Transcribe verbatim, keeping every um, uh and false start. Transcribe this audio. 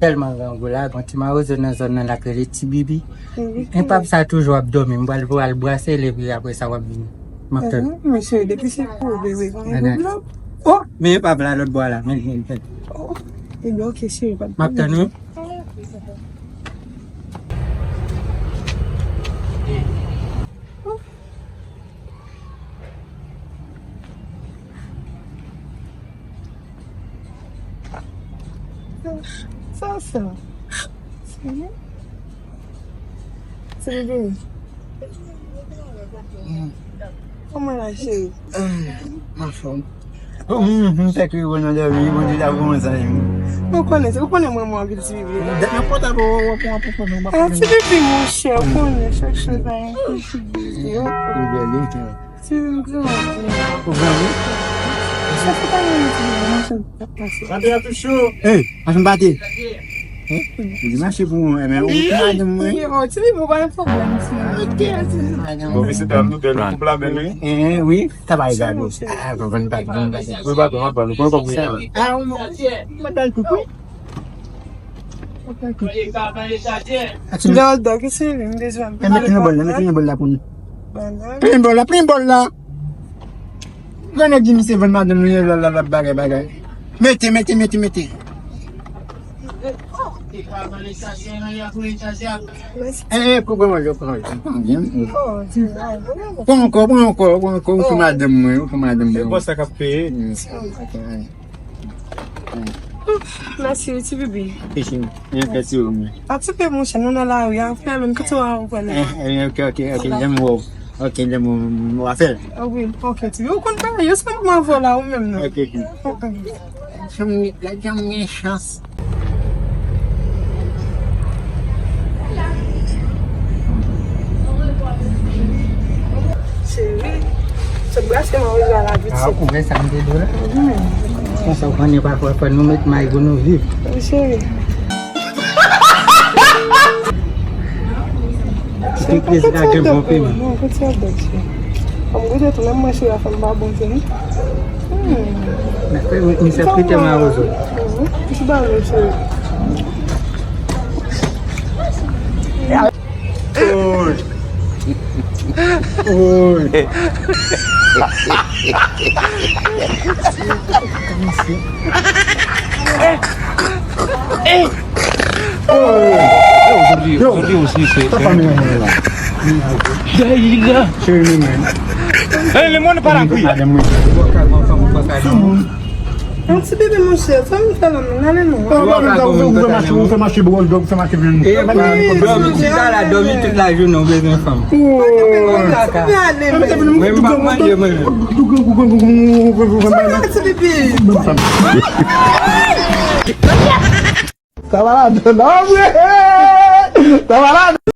Tèlman grangou la, gon ti mawozo nan zòn nan la k rele Ti Bibi. Enpap sa toujou ap dòmi, m pral pou al brase l epi apre sa w ap vini. M ap tann. Mesye, depi se pou bebe, oh, men enpap la lòt bò la, men, men, men. Ebyen, oke, cheri, pa de pwoblèm. M ap tann, wi. Sa, sa. Ti bebe. Kòman la, cheri? M anfòm. M fèk rive nan dòmi, Bondye ta bon zanmi. Ou konnen, ou konnen mwen, mwen anpil ti bebe. Dat nan pòtab ou, ou pran pou konnen, ou pa konnen. Ti bebe, monchè, ou konnen chak chòz a yon ti bebe. Ou bèl, wi. Ti bebe, m grandi. Ou grandi? Sa fè pa yon ti bebe, monchè, m ap pase. Pate a tou cho. Ey, machin pate. Ou di mache pou mwen, men ou tou madanm mwen. Ti bebe, ou pa gen pwoblèm, ti bebe. Ok, ti bebe. Bon, mesye dam, nou bèl, koup la bèl, wi. Eh, wi. Travay gado. Ah, vann pa, vann pa. Mwen pa konn, mwen pa konn. Konnen kòb mwen. Ah, mwen, mwen dal koupe. Mwen dal koupe. Atin. Dal dal ki se li, m bezwen. Eh, mete nan bòl la, mete nan bòl la pou nou. Plen bòl la, plen bòl la. Grann nèg di misye vann madanm li la, la, la, bagay, bagay. Mete, mete, mete, mete. Eh, eh, pran manje, pran manje. Pran ankò, pran ankò, pran ankò, ou sou madanm mwen, ou sou madanm mwen. E bòs la k ap peye. Mèsi, ti bebe. Mèsi, mèsi, mèsi. Atouke, monchè, nou nan lari a, frè, menm kote w a, ou pral la. Eh, eh, ok, ok, ok, lè m wè w. Ok, lè m wè w, w a fè l. Ah wi, ok, ti bebe. Ou konn bagay yo, se pa mwen avè w la, ou menm, non. Ok, ok. Janm gen, janm gen chans. Cheri, sot brase mwen wi a la pitit. Ah, ou wè sa m te di w la? Konsa ou konnen pafwa fò nou met may pou nou viv. Wi, cheri. Ti krezi la gen bon peyi. Non, kote ap bèt, cheri. Fò m goute tou, menm mwen, cheri, fò m pa bon, cheri. Hmm. Misye frite mawozo. Mhm. Ti ba mwen, cheri. Oy. Oy. Yo, yo, yo, sa pa mwen la. Cheri, men. Eh, le monde parle en bruit. Yon ti bebe, monchè, sa m fè la, men, ale non. Ou pa menm ta, ou fè mache, ou fè mache bwòl dòg, ou fè mache vin. E, dòmi chita la, dòmi tout la jounen, ou bezwen fanm. Mwen, m pa manje, mwen. Ti bebe. Sa malad, non, vre. Sa malad.